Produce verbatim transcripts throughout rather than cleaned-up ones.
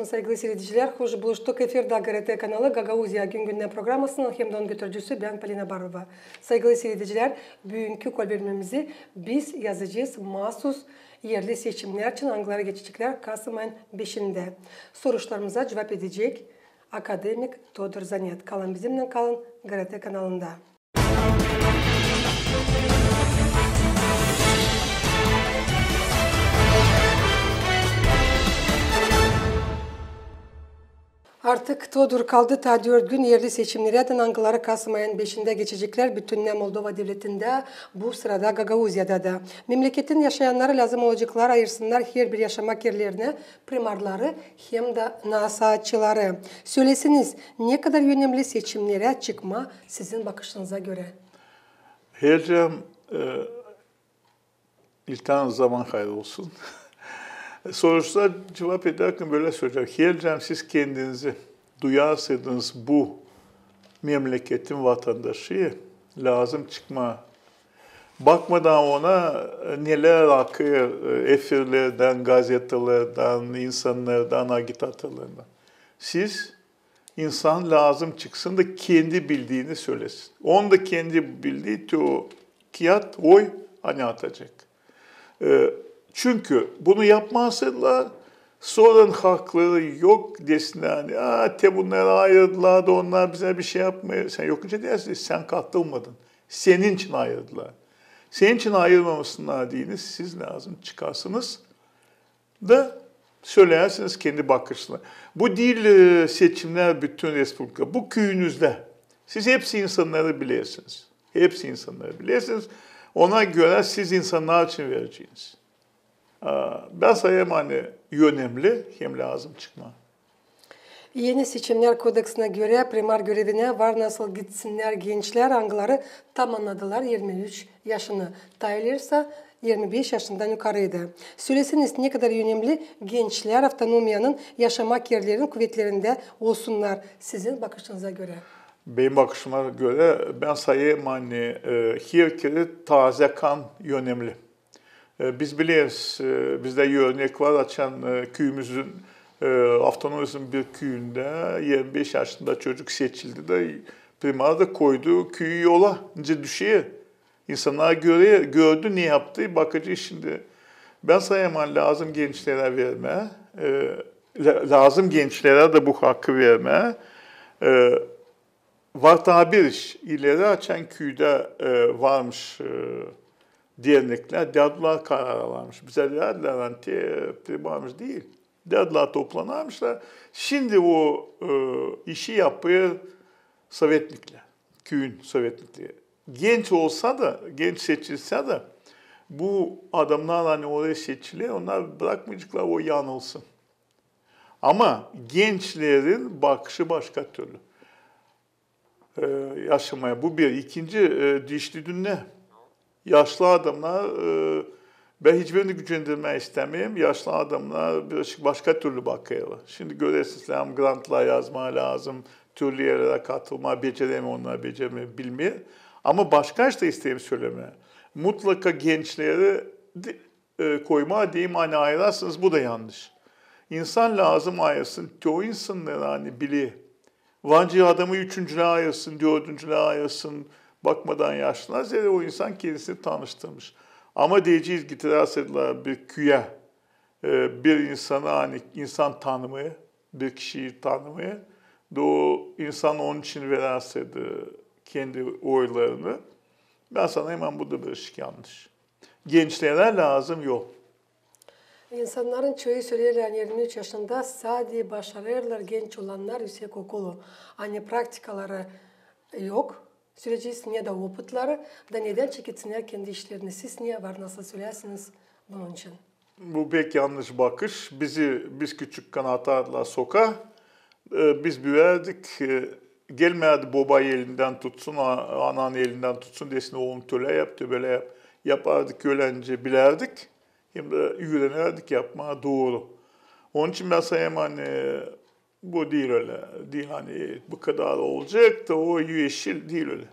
Saygılı siiredicilär, hoş buluştuk. Efirdä GRT kanalı, Gagauziya gün-gündän programasının hem dä onun götürücüsü bän, Polina Barova. Saygılı siiredicilär, büünkü kolbermemizi biz yazacez maasuz erli seçimnär için, angıları geçeceklär kasım ayın beşindä. Soruşlarımıza cuvap edecek akademik Todur Zanet. Kalın bizimnän, kalın GRT kanalında. Artık, Todur, kaldı taa dört gün erli seçimnerä, angıları kasım ayın beşindä geçeceklär bütünnä Moldova devletindä, bu sırada Gagauziyada da. Memleketin yaşayannarı lääzım olaceklar ayırsınnar herbir yaşamak erlerinä primarları hem dä nasaatçıları. Söläseniz, ne kadar önemli seçimnerä çıkma sizin bakışınıza görä? Heyecan, e, İlk zaman hayır olsun. Soruşsa cuvap edärkän bölä sölecäm. Heyecan, siz kendinizi duyarsaydınız bu memleketin vatandaşı, lääzım çıkmaa. Bakmadan ona, e, nelär akêr, e, efirlerdän, gazetelerdän, insannardan, agitatorlardan. Siz, insan lääzım çıksın da kendi bildiini sölesin. Onun da kendi bildii, te o kiyat, oy, ani atacek. E, çünkü bunu yapmazsalar, sora hakları yok, desinnär, ani, "A, te bunnarı ayırdılar da onnar bizä bir şey yapmêêr." Sän yokunca deersin, sän katılmadın. Senin için ayırdılar. Senin için ayırmamasınnar deyni siz lääzım çıkasınız da söleersiniz kendi bakışını. Bu diil, e, seçimnär bütün respublika. Bu küüyünüzdä. Siz hepsi insannarı bilersiniz. Hepsi insannarı bilersiniz. Ona görä siz insannar için vereceniz. A, bän sayêrım, ani önemli hem lääzım çıkmaa. Eni seçimnär kodeksinä görä, primar görevinä var nasıl gitsinnär gençlär, angıları tamannadılar irmi üç yaşını, taa ileri sa irmi beş yaşından yukarıydı. Söläseniz, ne kadar önemli gençlär avtonomiyanın yaşamak erlerinin kuvetlerindä olsunnar sizin bakışınıza görä? Benim bakışıma görä, bän sayêrım, ani, e, her kerä taazä kan önemli. E, biz bileriz, e, bizdä örnek var, açan, e, küüyümüzün, e, avtonomizm bir küüyündä irmi beş yaşında çocuk seçildi da primar da koydu küüyü yola. Nicä düşer. İnsannar gördü, ne yaptı, bakacez şindi. Bän sayêrım, ani lääzım gençlerä vermää, e, lä-, lääzım gençlerä dä bu hakkı vermää. E, var taa bir iş, ileri açan küüdä, e, varmış, e, derneklär, deerdiler, karar alarmış. Bizä deerdiler, ani te primarmış diil. Deerdiler, toplanarmışlar. Şindi o, e, işi yapêr sovetniklär, küüyün sovetnikleri. Genç olsa da, genç seçilsä dä, bu adamnar, ani oraya seçiler, onnar brakmayaceklar o yanılsın. Ama gençlerin bakışı başka türlü, e, yaşamaya. Bu bir. İkinci, e, diişli dünnä. Yaşlı adamnar, e, bän hiçbirini gücendirmää istämeerim. Yaşlı adamnar birazcık başka türlü bakêrlar. Şindi görersiniz, hem grantlar yazmaa lääzım, türlü erlerä katılmaa, beceremeer onnar, beceremeer, bilmeer. Ama başka işte isteerim sölemää. Mutlaka gençleri di-, e, koymaa deyim, ani ayırasınız, bu da yannış. İnsan lääzım ayırsın, te o insannarı, ani biler. Var nicä adamı üçüncülää ayırsın, dördüncülää ayırsın, bakmadan yaşına, zerä o insan kendisini tanıştırmış. Ama deyecez, getirärseydiler bir küüyä, e, bir insanı, ani insan tanımêêr, bir kişiyi tanımêêr, da o insan onun için verärseydi kendi oylarını, bän sanêrım, ani bu da birazcık yannış. Gençlerä lääzım yol. İnsannarın çoyu söleerlär, ani irmi üç yaşında sade başarêrlar genç olannar üüsek okulu. Ani praktikaları yok, sölecez, ne dä opıtları, da nedän çeketsinnär kendi işlerini. Siz ne var nasıl sölärsiniz bunun için? Bu pek yannış bakış. Bizi, biz küçükkän atardılar sokaa. E, biz büüyärdik, e, gelmärdi boba elindän tutsun, a-, anan elindän tutsun, desin, "Oolum, tölä yap, tölä yap." Yapardık, ölencä bilärdik, hem dä üürenärdik yapmaa dooru. Onun için bän sayêrım, ani bu diil ölä, diil, ani bu kadar olacek da o yeşil, diil ölä.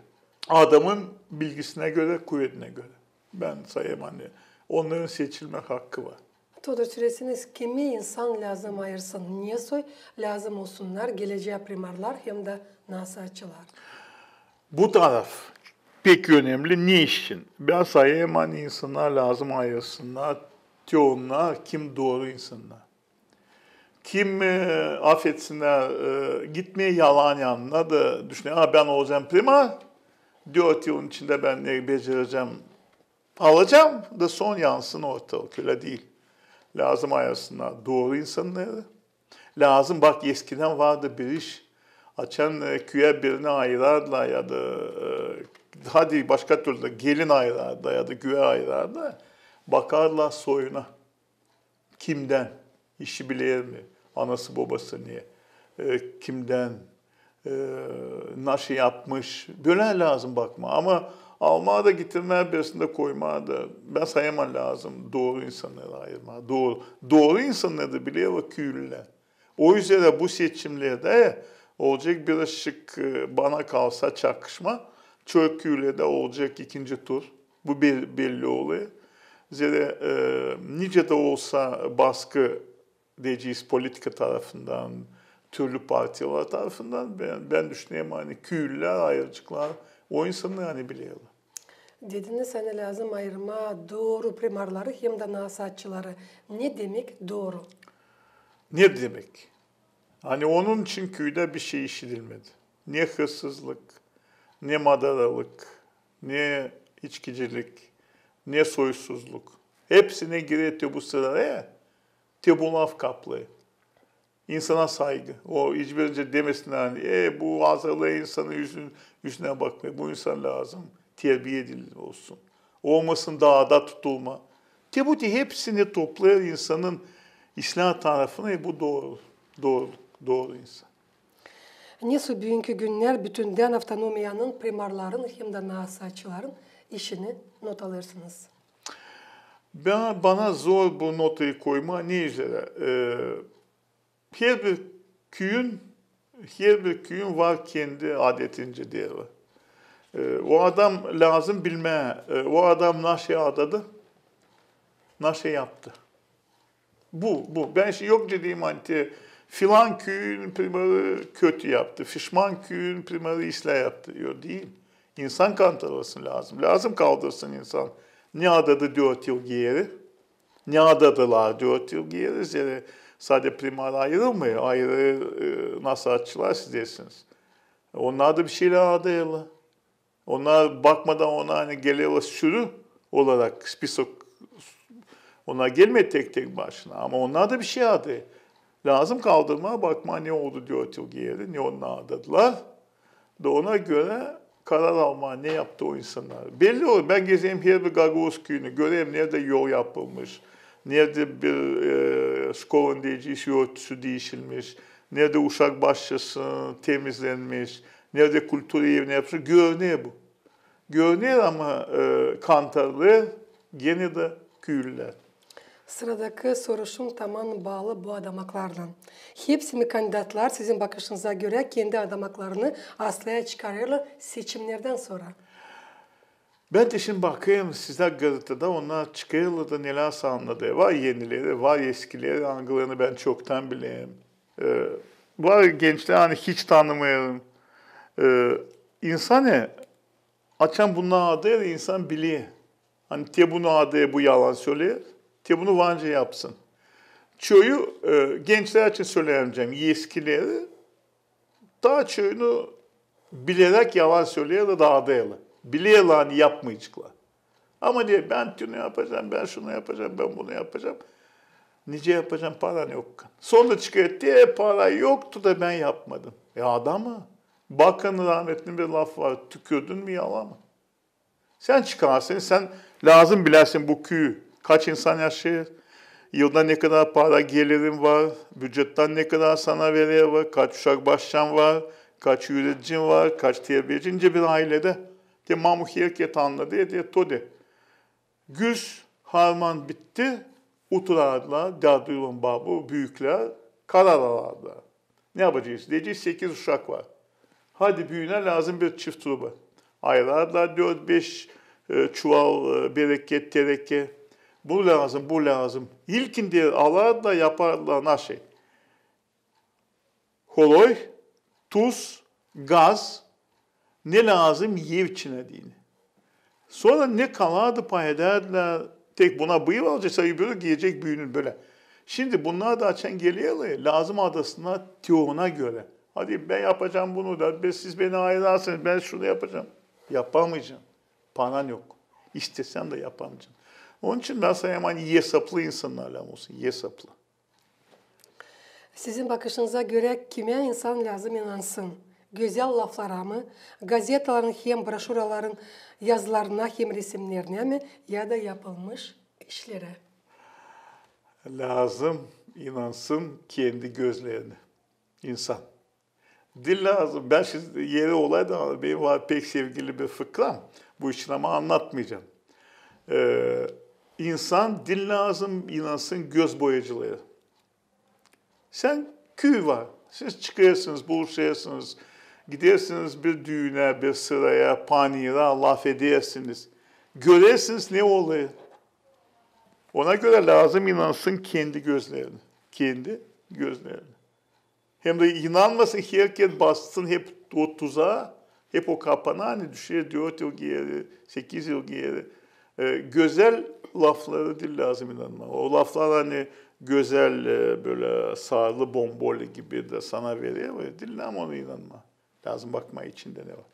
Adamın bilgisinä görä, kuvetinä görä. Bän sayêrım, ani onnarın seçilmä hakkı var. Todor, söleesiniz, kimi insan lääzım ayırsın, ne soy lääzım olsunnar gelecää primarlar hem dä nasaatçılar? Bu taraf pek önemli. Ne için? Bän sayêrım, ani insannar lääzım ayırsınnar, te onnar, kim dooru insannar. Kim, e, afetsinnär, e, gitmeer yalan yanına da düşüner, a, bän olacam primar, dört yılın içindä bän ne becerecäm, alacam da sora yansın ortalık. Ölä diil. Lääzım ayırsınnar dooru insannarı. Lääzım, bak, eskidän vardı bir iş. Açan, e, küüyä birini ayırardılar ya da, e, hadi başka türlü, gelin ayırardılar ya da küüyä ayırardılar. Bakardılar soyuna. Kimdän? İşi biler mi? Anası, bobası ne? E, kimdän? E, naşı yapmış? Bölä lääzım bakmaa. Ama almaa da, getirmää birisini dä koymaa da, bän sayêrım, lääzım dooru insannarı ayırmaa. Dooru, dooru insannarı da biler o küülülär. O üzerä bu seçimnerdä olacek birazcık, e, bana kalsa, çakışma. Çoyu küülerdä olacek ikinci tur. Bu bel-, belli olêr. Zerä, e, nicä dä olsa baskı, deyecez, politika tarafından, türlü partiyalar tarafından, bän, bän düşünerim, ani küülülär ayıraceklar o insannarı, ani bilerlär. Dediniz, ani lääzım ayırmaa dooru primarları hem dä nasaatçıları. Ne demek dooru? Ne demek? Ani onun için küüdä bir şey işidilmedi. Ne hırsızlık, ne madaralık, ne içkicilik, ne soysuzluk. Hepsinä girer te bu sıraya, te bu laf kaplêêr. İnsana saygı. O hiçbirinci demesin, ani, e, bu azalêr, insanın üzün-, üzünä bakmêêr. Bu insan lääzım terbiya edili olsun. Olmasın daada tutulma. Te bu, te hepsini toplêêr insanın islää tarafını, e, bu dooru, dooru, dooru insan. Nesoy büünkü günnär bütündän avtonomiyanın primarların hem dä nasaatçıların işini not alêrsınız? Bän, bana zor bu notayı koymaa. Ne üzerä? E, herbir küüyün, herbir küüyün var kendi adetince deeri. E, o adam lääzım bilmää, e, o adam naşey adadı, naşey yaptı. Bu, bu. Bän şindi yok deyim, ani te filan küüyün primarı kötü yaptı, fişman küüyün primarı islää yaptı. Yok, diil. İnsan kantarlasın lääzım. Lääzım kaldırsın insan. Ne adadı dört yıl geeri, ne adadılar dört yıl geeri. Zerä sade primar ayırılmêêr, ayırılêr, e, nasaatçılar, siz deersiniz. Onnar da bir şeylär adêrlar. Onnar bakmadan ona, ani gelerlär sürü olarak, spisok, onnar gelmeer tek-tek başına, ama onnar da bir şey adêr. Lääzım kaldırmaa, bakmaa, ne oldu dört yıl geeri, ne onnar adadılar. Da ona görä karar almaa, ne yaptı o insannar. Belli olur. Bän gezerim herbir Gagauz küüyünü, görerim, neredä yol yapılmış, neredä bir, e, şkolanın, deyecez, örtüsü diişilmiş, neredä uşak başçası temizlenmiş, neredä kultura evini yapmış. Görüner bu. Görüner, ama, e, kantarlêêr genä dä küülülär. Sıradakı soruşum taman baalı bu adamaklarlan. Hepsi mi kandidatlar, sizin bakışınıza görä, kendi adamaklarını aslää çıkarêrlar seçimnerdän sora? Bän dä şindi bakêrım, sizä gazetada onnar çıkêrlar da, nelersa annadêr. Var enileri, var eskileri, angılarını bän çoktan bilerim. E, var gençlär, ani hiç tanımêêrım. E, insan, e, açan bunnar adêr, insan biler, ani te bunu adêr, bu yalan söleer, te bunu varınca yapsın. Çoyu, e, gençlär için söleyämeyecäm, eskileri, taa çoyunu bileräk yalan söleerlär da adêrlar. Bilerlär, ani yapmayaceklar. Ama deer, bän şunu yapacam, bän şunu yapacam, bän bunu yapacam. Nicä yapacam, paran yok. Sora çıkêr, te para yoktu da bän yapmadım. E, adama bakın, rahmetlinin bir lafı var: tükürdün mü yala mı? Sän çıkarsın, sän lääzım biläsin bu küü, kaç insan yaşêêr, yılda ne kadar para gelirin var, bücettän ne kadar sana vererlär, kaç uşak başçan var, kaç üüredicin var, kaç terbiyecin. Nicä bir ayledä, te mamu herkez annadêr, deer, Todä, güz, harman bitti, oturardılar dädu-babu, büüklär, karar alardılar. Ne yapacez? Deyecez, sekiz uşak var. Hadi, büünä lääzım bir çift truba. Ayırardılar dört-beş, e, çuval, e, bereket, tereke. Bu lääzım, bu lääzım. İlkin deyni alardılar, yapardılar naşey. Holoy, tuz, gaz, ne lääzım ev içinä deyni. Sora ne kalardı, pay edärdilär. Tek buna bıyıv alacek, öbürü giyecek büünün bölä. Şindi bunnar da açan gelerlär, lääzım adasına teoruna görä. Hadi bän yapacam bunu da, bän, siz beni ayırarsınız, bän şunu yapacam. Yapamayacam. Paran yok. İstesän dä yapamayacan. Onun için bän sayêrım, ani esaplı insannar lääzım olsun, esaplı. Sizin bakışınıza görä, kimä insan lääzım inansın? Gözäl laflara mı, gazetaların hem broşuraların yazılarına hem resimnerinä mi, ya da yapılmış işlerä? Lääzım inansın kendi gözlerinä insan. Diil lääzım, bän şindi eri olaydı, benim var pek sevgili bir fıkram, bu için ama annatmayacam. Ee, insan diil lääzım inansın göz boyacılara. Sän küü var. Siz çıkêrsınız, buluşêrsınız, gidersiniz bir düünä, bir sıraya, panira, lafedersiniz. Görersiniz, ne olêr. Ona görä lääzım inansın kendi gözlerinä. Kendi gözlerinä. Hem dä inanmasın, herkez batsın hep o tuzaa, hep o kapana, ani düşer dört yıl geeri, sekiz yıl geeri. E, gözäl laflara diil lääzım inanmaa. O laflar, ani gözäl, e, bölä sarılı bomboli gibi dä sana verer, diil lääzım ona inanmaa. Lääzım bakmaa, içindä ne var.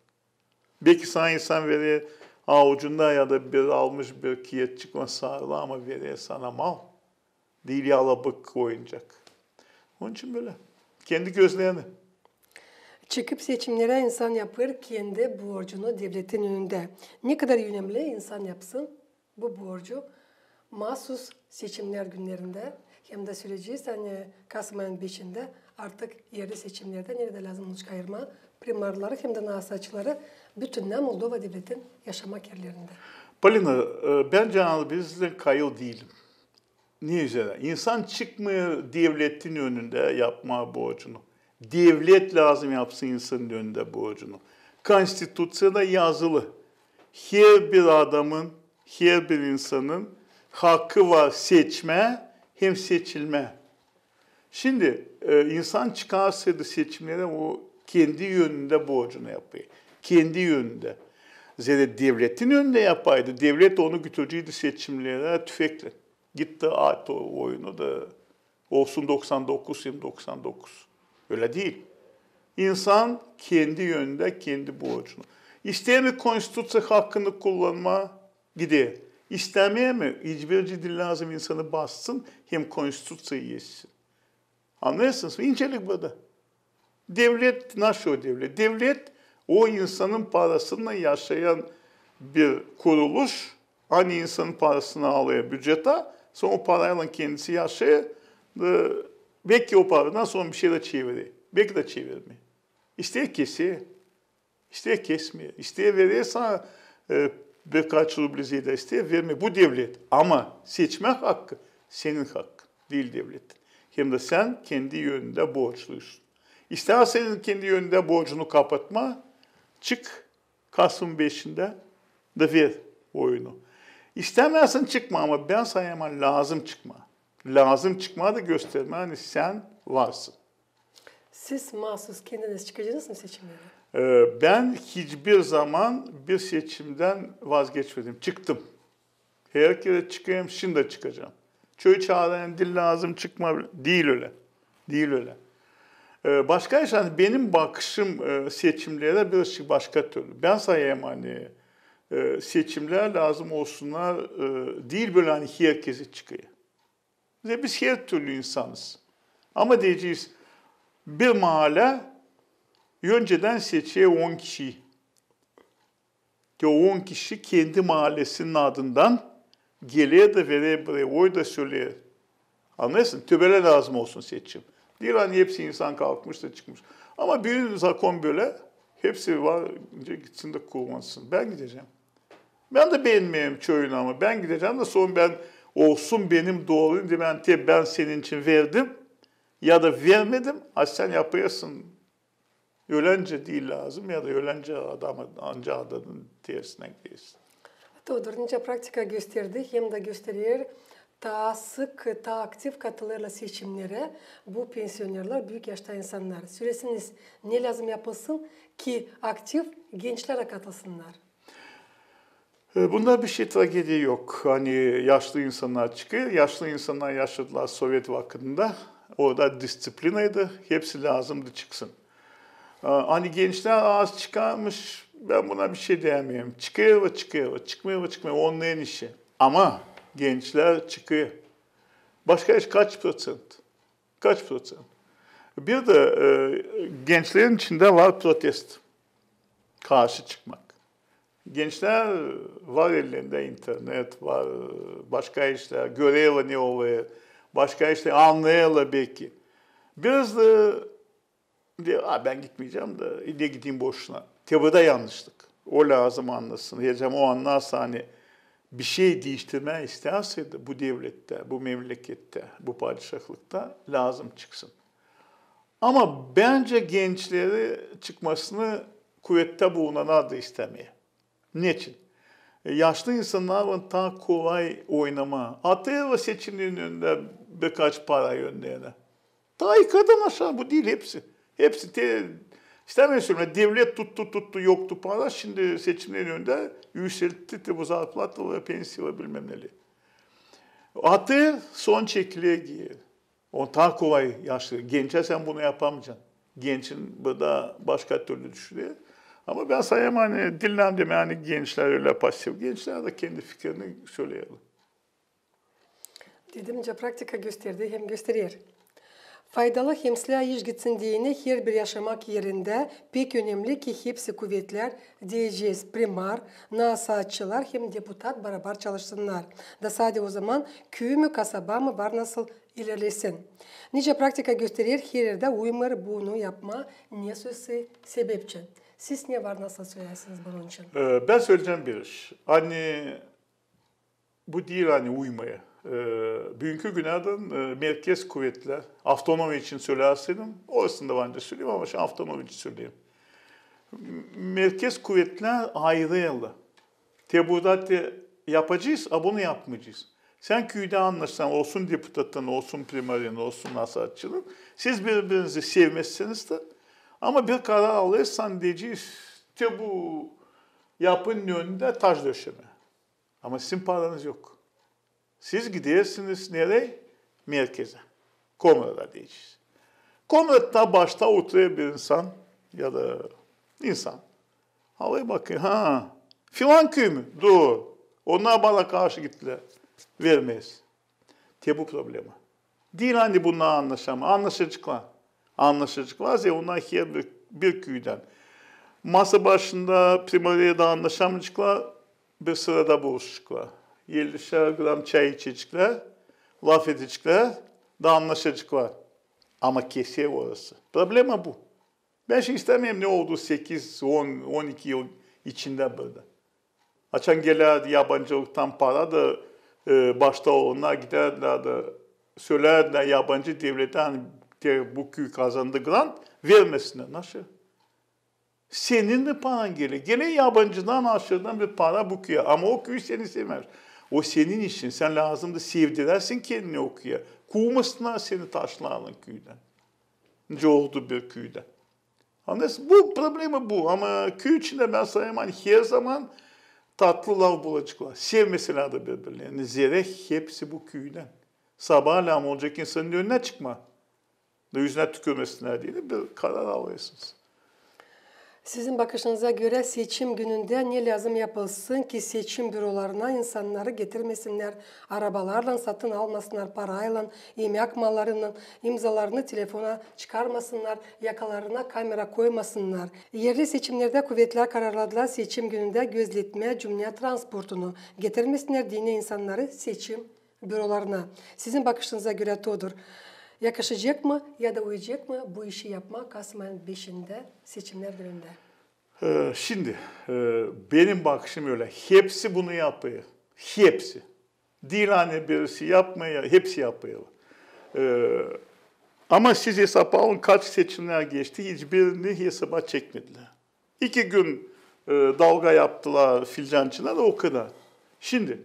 Belki sana insan verer, avucunda ya da bir almış bir kiyatçık var sarılı, ama verer sana mal. Diil alabık, oyuncak. Onun için bölä. Kendi gözlerinä. Çıkıp seçimnerä, insan yapêr kendi borcunu devletin önündä. Ne kadar önemli insan yapsın bu borcu maasuz seçimnär günnerindä, hem dä söleyecez, ani kasım ayın beşindä artık erli seçimnerdä, neredä lääzım olacek ayırmaa primarları hem dä naasaçları bütünnä Moldova devletin yaşamak erlerindä. Polina, e, bän canlı bizlän kayıl diilim. Ne üzerä? İnsan çıkmêêr devletin önündä yapmaa borcunu. Devlet lääzım yapsın insanın önündä borcunu. Konstituţiyada yazılı. Herbir adamın, herbir insanın hakkı var seçmää hem seçilmää. Şindi, e, insan çıkarsaydı seçimnerä, o kendi önündä borcunu yapêr. Kendi önündä. Zerä devletin önündä yapaydı, devlet onu götüreceydi seçimnerä tüfeklän. Git dä at o oyunu da olsun doksan dokuz hem doksan dokuz. Ölä diil. İnsan kendi önündä kendi borcunu. İsteer mi konstituţiya hakkını kullanmaa, gider. İstämeer mi? Hiçbir şey diil lääzım insanı bassın hem konstituţiyayı essin. Annêêrsınız mı? İncelik burada. Devlet, naşo devlet? Devlet o insanın parasınnan yaşayan bir kuruluş, ani insanın parasını alêr bücetä, sora o paraylan kendisi yaşêr, e, belki o paradan sora bir şey dä çevirer, belki dä çevirmeer. İsteer keser, isteer kesmeer, isteer verer sana, e, birkaç rubli ziyada, isteer vermeer. Bu devlet. Ama seçmä hakkı senin hakkın, diil devletin. Hem dä sän kendi önündä borçluysun. İstärsän kendi önündä borcunu kapatmaa, çık kasım beşindä da ver oyunu. İstämeersin, çıkma, ama bän sayêrım, lääzım çıkmaa. Lääzım çıkmaa da göstermää, ani sän varsın. Siz maasuz kendiniz çıkacanız mı seçimnerä? E, bän hiçbir zaman bir seçimdän vazgeçmedim. Çıktım. Herkerä çıkêrım, şindi dä çıkacam. Çoyu çaarêr, diil lääzım çıkmaa. Diil ölä. Diil ölä. E, başka iş, ani benim bakışım, e, seçimnerä biraz başka türlü. Bän sayêrım, ani, e, seçimnär lääzım olsunnar, e, diil bölä, ani herkezi çıkêr. Ve biz her türlü insanız. Ama deyecez, bir maalä öncedän seçer on kişiyi. Te o on kişi kendi maalesinin adından geler dä verer bir oy da söleer. Annêêrsın? Te bölä lääzım olsun seçim. Diil ani hepsi insan kalkmış da çıkmış. Ama büün zakon bölä, hepsi var, gitsin dä kullansın. Bän gidecäm. Bän dä beenmeerim çoyunu, ama bän gidecäm dä sora bän, olsun benim doorum, deyecäm, te bän senin için verdim ya da vermedim, a sän yapêrsın ölencä diil lääzım ya da ölencä adamı, ancak adamın tersinä gidersin. Doğrudur, nicä praktika gösterdi hem dä gösterer, taa sık, taa aktiv katılêrlar seçimnerä bu pensionerlär, büük yaşta insannar. Söläsiniz, ne lääzım yapılsın, ki aktiv gençlär katılsınnar? E, bunda bir şey tragediya yok. Ani yaşlı insannar çıkêr, yaşlı insannar yaşadılar sovet vakıdında. Orada disţiplinaydı, hepsi lääzımdı çıksın. A, ani gençlär az çıkarmış, bän buna bir şey deyemeerim. Çıkêrlar, çıkêrlar, çıkmêêrlar, çıkmêêrlar. Onnarın işi. Ama gençlär çıkêr. Başka iş kaç proţent? Kaç proţent? Bir dä e, gençlerin içindä var protest. Karşı çıkmak. Gençlär var ellerindä internet, var başka işlär, görerlär ne olêr, başka işlär annêêrlar beki. Biraz da deer, a, bän gitmeyecäm dä, ne gideyim boşuna. Te burada yannışlık. O lääzım annasın. Hecam o annarsa, ani bir şey diiştirmää isteerseydi bu devlettä, bu memlekettä, bu padişahlıkta, lääzım çıksın. Ama bence gençleri çıkmasını kuvettä bulunannar da istämeer. Neçin? E, yaşlı insannarlan taa kolay oynamaa. Atêrlar seçimnerin önündä birkaç para önnerinä. Taa yukardan aşaa, bu diil hepsi. Hepsi te, istämeerim sölemää, devlet tuttu tuttu, yoktu para, şindi seçimnerin önündä üüseltti te bu zarplataları, pensiyaları, bilmäm neleri. Atêr, sora çekiler geeri. O taa kolay yaşlı. Gençä sän bunu yapamayacan. Gençin burada başka türlü düşüner. Ama bän sayêrım, ani diil lääzım demää, ani gençlär ölä pasiv. Gençlär dä kendi fikirini söleerlär. Dedim, nicä praktika gösterdi hem gösterer. Faydalı hem islää iş gitsin deyni herbir yaşamak erindä pek önemli ki hepsi kuvetlär, deyecez, primar, nasaatçılar hem deputat barabar çalışsınnar. Da sade o zaman küü mü, kasaba mı var nasıl ilerlesin. Nicä praktika gösterer, her erdä uymêêr bunu yapmaa, ne sözü sebepçin. Siz ne var nasıl söleersiniz bunun için? E, bän söleyecäm bir iş. Ani bu diil, ani uymêêr. E, büünkü günnerdän e, merkez kuvetlär, avtonomiya için söleerseydim, orasını da var nicä söleyim, ama şindi avtonomiya için söleyim. Merkez kuvetlär ayırêrlar. Te burada te yapacez, a bunu yapmayacez. Sän küüdä annaşsan, olsun deputatın, olsun primarin, olsun nasaatçının, siz biri-birinizi sevmezsiniz dä, ama bir karar alêrsan, deyecez, te bu yapının önündä taş döşemää. Ama sizin paranız yok. Siz gidersiniz nereyi? Merkezä. Komrada deyecez. Komradta başta oturêr bir insan ya da insan. Alêr bakêr, ha, filan küü mü? Dur. Onnar bana karşı gittilär. Vermeeriz. Te bu problema. Diil ani bunnar annaşamêêr. Annaşaceklar. Annaşaceklar, zerä onnar herbir bir küüdän. Masa başında primariyada annaşamayaceklar, bir sırada buluşaceklar. Ellişär gram çay içeceklär, laf edeceklär da annaşaceklar. Ama keser orası. Problema bu. Bän şindi istämeerim ne oldu sekiz, on, on iki yıl içindä burada. Açan gelärdi yabancılıktan para da, e, başta olannar gidärdilär da sölärdi yabancı devletä, ani te bu küü kazandı grant, vermesinnär. Nasıl? Senin mi paran geler? Geler yabancıdan, aşırıdan bir para bu küüyä. Ama o küü seni sevmez. O senin işin. Sän lääzımdı sevdirersin kendini o küüyä. Kuumasınnar seni taşlarlan küüdän. Nicä oldu bir küüdä. Annêêrsın, bu problema bu. Ama küü içindä bän sayêrım, ani herzaman tatlı laf bulaceklar. Sevmeselär dä biri-birlerini. Zerä hepsi bu küüdän. Sabaalän olacek insanın önünä çıkmaa da üzünä tükürmesinnär deyni bir karar alêrsınız. Sizin bakışınıza görä, seçim günündä ne lääzım yapılsın, ki seçim bürolarına insannarı getirmesinnär arabalarlan, satın almasınnar paraylan imäk mallarını, imzalarını telefona çıkarmasınnar, yakalarına kamera koymasınnar? Erli seçimnerdä kuvetlär kararladılar seçim günündä gözletmää cümnä transportunu, getirmesinnär deyni insannarı seçim bürolarına. Sizin bakışınıza görä, Todur, yakışacek mı ya da uyacek mı bu işi yapmaa kasım ayın beşindä seçimnär günündä? E, şindi, e, benim bakışım ölä. Hepsi bunu yapêr. Hepsi. Diil ani birisi yapmêêr, hepsi yapêr. E, ama siz hesap alın, kaç seçimnär geçti, hiçbirini hesaba çekmedilär. İki gün, e, dalga yaptılar Filcan içindä da o kadar. Şindi,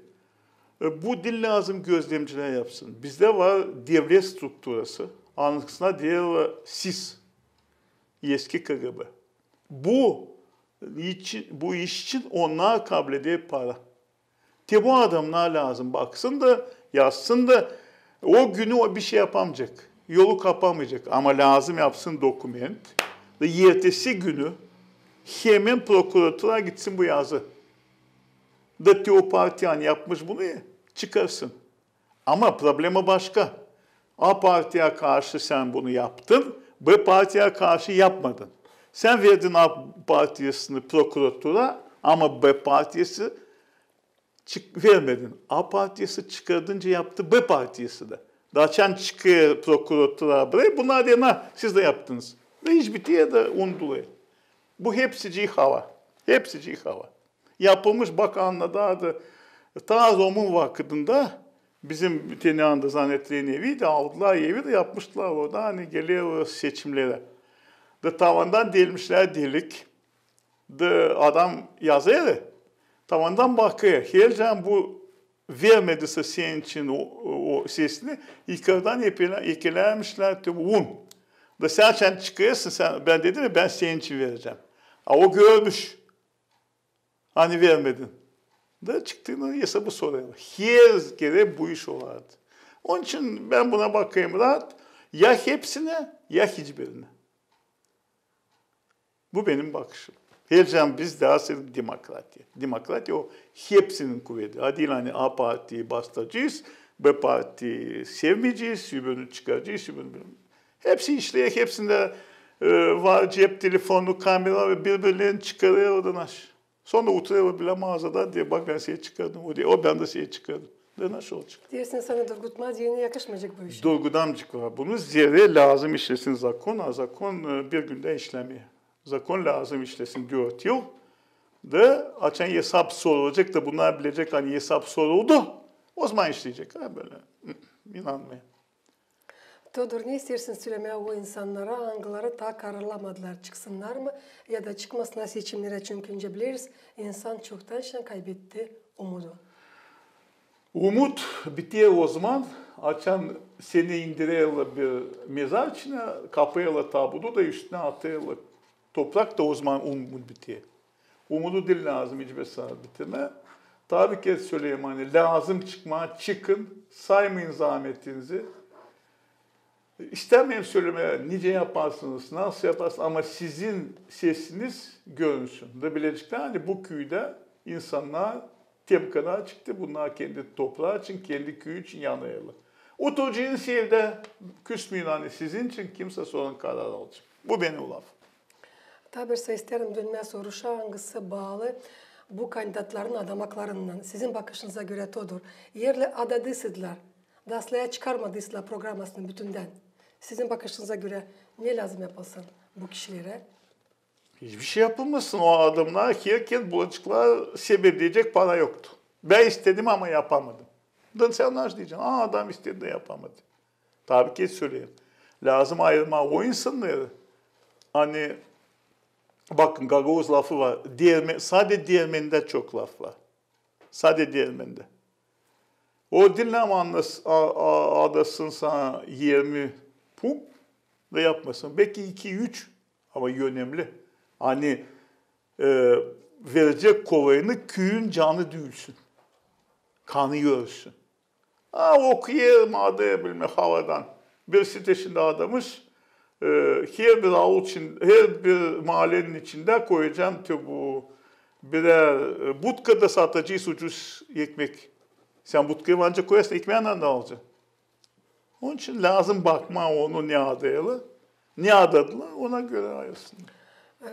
e, bu diil lääzım gözlemcilär yapsın. Bizdä var devlet strukturası, angısına deerlär SİS, eski KGB. Bu için, bu iş için onnar kableder para. Te bu adamnar lääzım baksın da, yazsın da, o günü o bişey yapamayacek. Yolu kapamayacek. Ama lääzım yapsın dokument. Da ertesi günü hemen prokuratura gitsin bu yazı. Da te o partiya, ani yapmış bunu, çıkarsın. Ama problema başka. A partiyaya karşı sän bunu yaptın, B partiyaya karşı yapmadın. Sän verdin A partiyasını prokuratura, ama B partiyası çık-, vermedin. A partiyası çıkardınca yaptı B partiyası da. Da açan çıkêr prokuratura burayı, bunnar deer: "Na, siz dä yaptınız." Da iş biter da unudulêr. Bu hepsicii hava. Hepsicii hava. Yapılmış, bak, annadardı. Taa Romun vakıdında bizim bir tenä anda zanaatlerin evi idi, aldılar evi da yapmıştılar orada, ani geler seçimnerä. Da tavandan delmişlär delik. Da adam yazêr, tavandan bakêr. Herliim bu vermedisä senin için o, o, o sesini, yukardan ekelä-, ekelärmişlär te un. Da sän, sän çıkêrsın, sän, bän dedim ya, bän senin için verecäm. A o görmüş, ani vermedin. Da çıktı, esabı sorêr. Herkerä bu iş olardı. Onun için bän buna bakêrım raat. Ya hepsinä, ya hiçbirinä. Bu benim bakışım. Herliim biz dä aslında demokratiya. Demokratiya o hepsinin kuvedi. A diil, ani A partiyi bastıracez, B partiyi sevmeyecez, öbürünü çıkaracez, öbürünü bilmem. Hepsi işleer, hepsindä, e, var cep telefonu, kamera ve biri-birlerini çıkarêr oradan aş-. Sora oturêr o bilä maazada, deer: "Bak, bän seni çıkardım." O deer: "O, bän dä seni çıkardım." Da nasıl olacek? Deersin, sana durgutma deyeni yakışmayacek bu iş. Durgudamayaceklar bunu, zerä lääzım işlesin zakon, a zakon, e, bir gündä işlämeer. Zakon lääzım işlesin dört yıl. Da açan esap sorulacek da bunnar bilecek, ani esap soruldu, ozaman işleyecek. Ha, bölä. İnanmêêrım. Todur, ne isteersin sölemää o insannara, angıları taa kararlamadılar, çıksınnar mı ya da çıkmasınnar seçimnerä, çünkü nicä bileriz, insan çoktan şindän kaybetti umudu. Umut biter ozaman, açan seni indirerlär bir mezar içinä, kapêêrlar tabudu da üstünä atêrlar toprak da, ozaman umut biter. Umudu diil lääzım hiçbir zaman bitirmää. Taa bir kerä söleyim, ani lääzım çıkmaa, çıkın, saymayın zaametinizi. İstämeerim sölemää, nicä yaparsınız, nasıl yaparsınız, ama sizin sesiniz görünsün. Da bileceklär, ani bu küüdä insannar tem kadar çıktı, bunnar kendi topraa için, kendi küüyü için yanêrlar. Oturacez evdä, küsmeyin, ani sizin için kimsä sora karar alacek. Bu benim lafım. Taa bir şey isteerim dönmää soruşa, angısı baalı bu kandidatların adamaklarınnan. Sizin bakışınıza görä, Todur, eer lä adadıysadılar, da aslaya çıkarmadıysalar programasını bütündän, sizin bakışınıza görä, ne lääzım yapılsın bu kişilerä? Hiçbir şey yapılmasın. O adamnar herkez bulaceklar, sebepleyecek: para yoktu. Bän istedim, ama yapamadım. Da sän nasıl deyeceksin? A, adam istedi da yapamadı. Taa bir kerä söleerim. Lääzım ayırmaa o insannarı, ani, bakın, gagauz lafı var. Deerme-, sade deermendä çok laf var. Sade deermendä. O diil, ani a-, a-, adasın sana irmi pum da yapmasın. Belki iki, üç, ama önemli, ani, e, verecek kolayını küüyün canı düüsün. Kanı görsün. A, okuyêrım adı, bilmem, havadan. Bir site şindi adamış, e, herbir aul için, herbir maalenin içindä koyacam te bu birär, e, budka da satacez ucuz ekmek. Sän budkayı ancak koyarsın, ekmeeni nä alacaksın? Onun için lääzım bakmaa onu ne adêrlar, ne adadılar, ona görä ayırsınnar.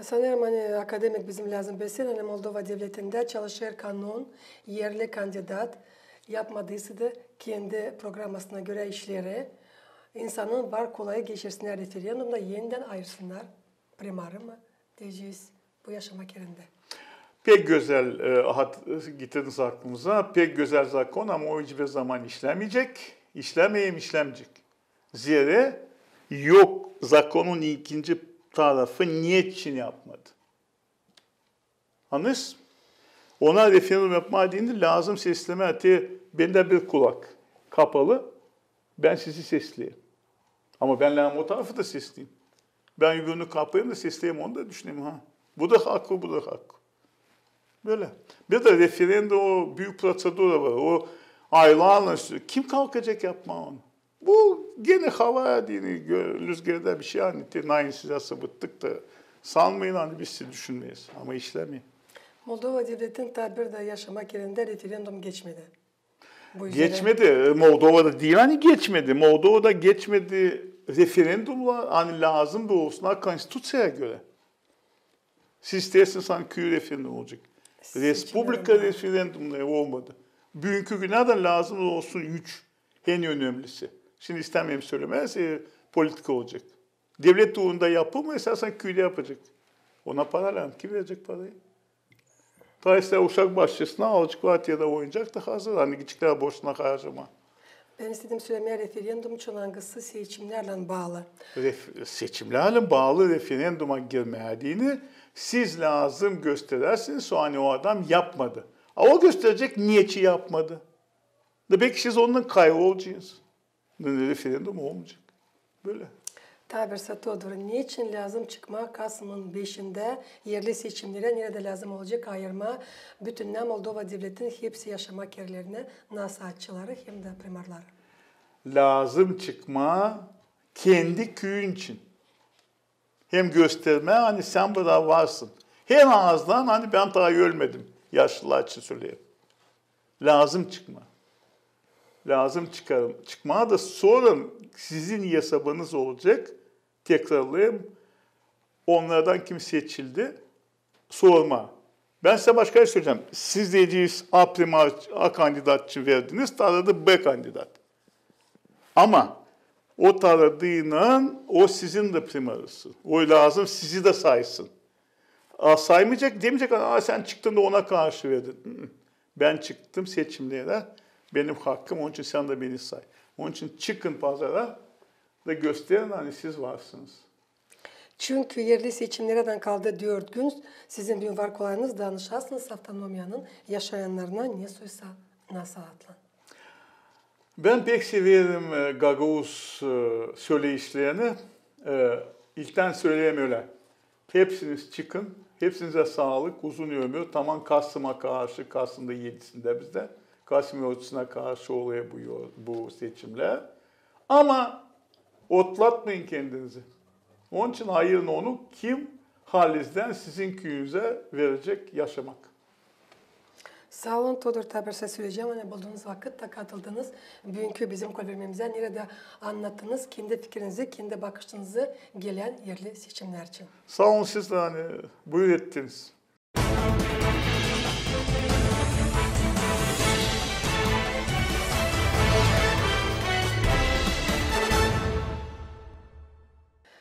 Sanêrım, ani akademik bizim lääzım bilsin, ani Moldova devletindä çalışêr kanon, erli kandidat yapmadıysa da kendi programasına görä işleri, insanın var kolayı geçirsinnär referendumda, enidän ayırsınnar primarı mı deyecez bu yaşamak erindä. Pek gözäl, e, hat-, getirdiniz aklımıza, pek gözäl zakon, ama o hiçbir zaman işlämeyecek, işlämeer hem işlämeyecek. Zerä yok zakonun ikinci tarafı neçin yapmadı. Annêêrsınız? Ona referendum yapmaa deyni lääzım seslemää. Te bendä bir kulak kapalı, bän sizi sesleyim. Ama bän lääzım o tarafı da sesleyim. Bän öbürünü kapayım da sesleyim, onu da düşüneyim, ha. Bu da hakkı, bu da hakkı. Bölä. Bir dä referendum, o büük prosedura var. O aylarlan sürüyor. Kim kalkacek yapmaa onu? Bu genä hava deyni, gö-, lüzgerdä bir şey, ani te nainsiz sabıttık da sanmayın, ani biz sizi düşünmeeriz. Ama işlämeer. Moldova devletin taa bir dä yaşamak erindä referendum geçmedi. Bu üzerä. Geçmedi. Moldovada diil, ani geçmedi. Moldovada geçmedi referendumlar, ani lääzım da olsun, ha, konstituţiyaya görä. Siz isteersiniz, ani küü referendum olacek. Respublika referendumları olmadı. Büünkü gündä dä lääzım da olsun üç. En önemlisi. Şindi istämeerim sölemää, e, politika olacek. Devlet uurunda yapılmêêr, esasen küüdä yapacek. Ona para lääzım. Kim verecek parayı? Taa islää uşak başçasına alacek, var ya da oyuncak da hazır. Ani gideceklär boşuna harcamaa. Bän istedim sölemää, referendum için angısı seçimnärlän baalı. Ref-, seçimnärlän baalı referenduma girmää deyni, siz lääzım gösteräsiniz, ani o adam yapmadı. A o gösterecek, neçin yapmadı. Da beki siz onunnan kayır olacaksınız. Referendum olmayacek. Bölä. Taa bir sä, Todur, neçin lääzım çıkmaa kasımın beşindä erli seçimnerä, neredä lääzım olacek ayırmaa bütünnä Moldova devletin hepsi yaşamak erlerinä nasaaatçıları hem dä primarları? Lääzım çıkmaa kendi küüyün için. Hem göstermää, ani sän burada varsın. Hem aazdan, ani bän taa ölmedim. Yaşlılar için söleerim. Lääzım çıkmaa. Lääzım çıkar-, çıkmaa da sora sizin esabınız olacek. Tekrarlayım. Onnardan kim seçildi, sormaa. Bän sizä başka bir şey söleyecäm. Siz deyeceniz, A primar, A kandidat için verdiniz, taarladı B kandidat. Ama o taarladıynan o sizin dä primarısınız. O lääzım sizi dä saysın. A saymayacek, demeyecek, a, sän çıktın da ona karşı verdin. Hı-hı. Bän çıktım seçimnerä, benim hakkım, onun için sän dä beni say. Onun için çıkın pazara da gösterin, ani siz varsınız. Çünkü erli seçimnerä dä kaldı dört gün, sizin büün var kolayınız danışasınız avtonomiyanın yaşayannarına ne soysa nasaaatlan. Bän pek severim, e, gagauz, e, söleyişlerini. E, ilktän söleyim ölä. Hepsiniz çıkın, hepsinizä saalık, uzun ömür. Taman kasıma karşı, kasımın edisindä bizdä, kasım ortasına karşı olêr bu yo-, bu seçimlär. Ama otlatmayın kendinizi. Onun için ayırın onu, kim halizdän sizin küüyünüzä verecek yaşamak. Saa olun, Todur, taa bir sä söleyecäm, ani buldunuz vakıt da katıldınız büünkü bizim kolvermemizä, neredä annattınız kendi fikirinizi, kendi bakışınızı gelän erli seçimnär için. Saa olun siz dä, ani buyur ettiniz.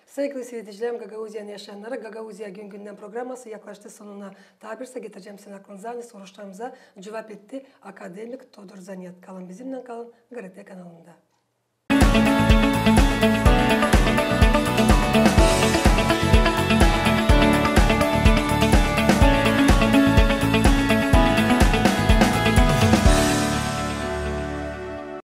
Saygılı siiredicilär, Gagauziyanın yaşayannarı, Gagauziya gün-gündän programması yaklaştı sonuna. Taa bir sä getirecäm sizin aklınıza, ani soruşlarımıza cuvap etti akademik Todur Zanet. Kalın bizimnän, kalın GRT kanalında.